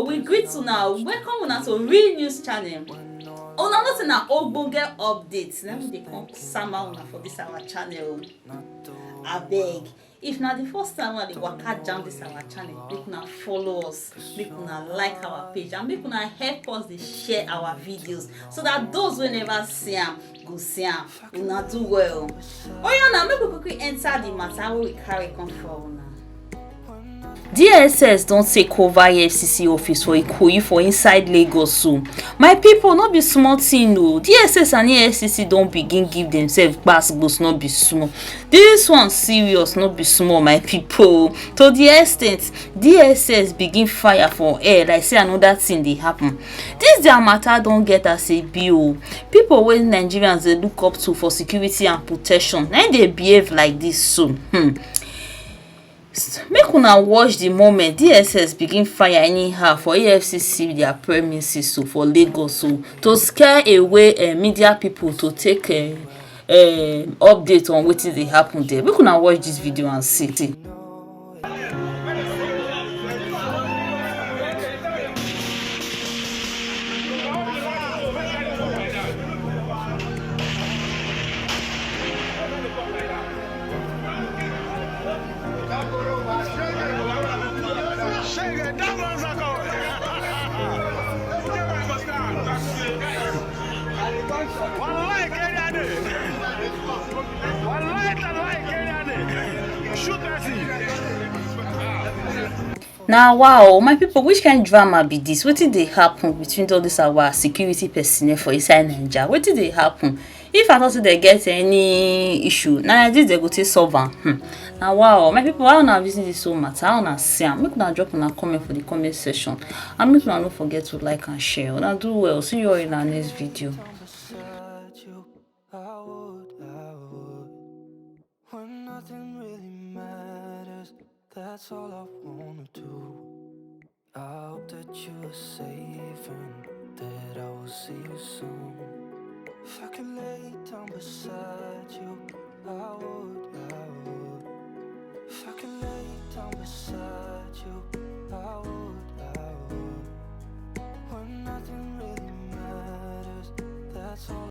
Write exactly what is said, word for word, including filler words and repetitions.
We greet una, welcome una to Real News Channel. Una know say na ogbonge update na we dey come sama una for this our channel. Abeg, if na the first time una dey waka jam this our channel, make una follow us, make una like our page, and make una help us dey share our videos so that those wey never see am go see am. Una do well. Oya na, make we quickly enter the matter wey we carry come for una. D S S don take over E F C C office for Ikoyi for inside Lagos o. My people, no be small thing o. D S S and E F C C don begin give themselves gbasgbos, no be small. This one serious, no be small, my people. To the extent D S S begin fire for air like say another thing dey happen. This their matter don get as e be o. People wey Nigerians dey look up to for security and protection, na im dey behave like this so. Hmm. Make una watch the moment D S S begin fire anyhow for E F C C their premises so for Lagos so, to scare away eh, media people to take eh, eh, update on wetin dey happen there. Make una watch this video and see. Na wow, my people, which kind drama be this? Wetin dey happen between all this our security personnel for inside Naija? Wetin dey happen? If I talk say they get any issue, na like this they go take solve am. Hmm. Na wow, my people, how una reason this whole matter? How una see am? Make una drop una comment for the comment section, and make una no forget to like and share. Una do well. See you all in our next video. When nothing really matters, that's all I wanna do. I hope that you are safe and that I will see you soon. If I could lay down beside you, I would, I would. If I could lay down beside you, I would, I would. When nothing really matters, that's all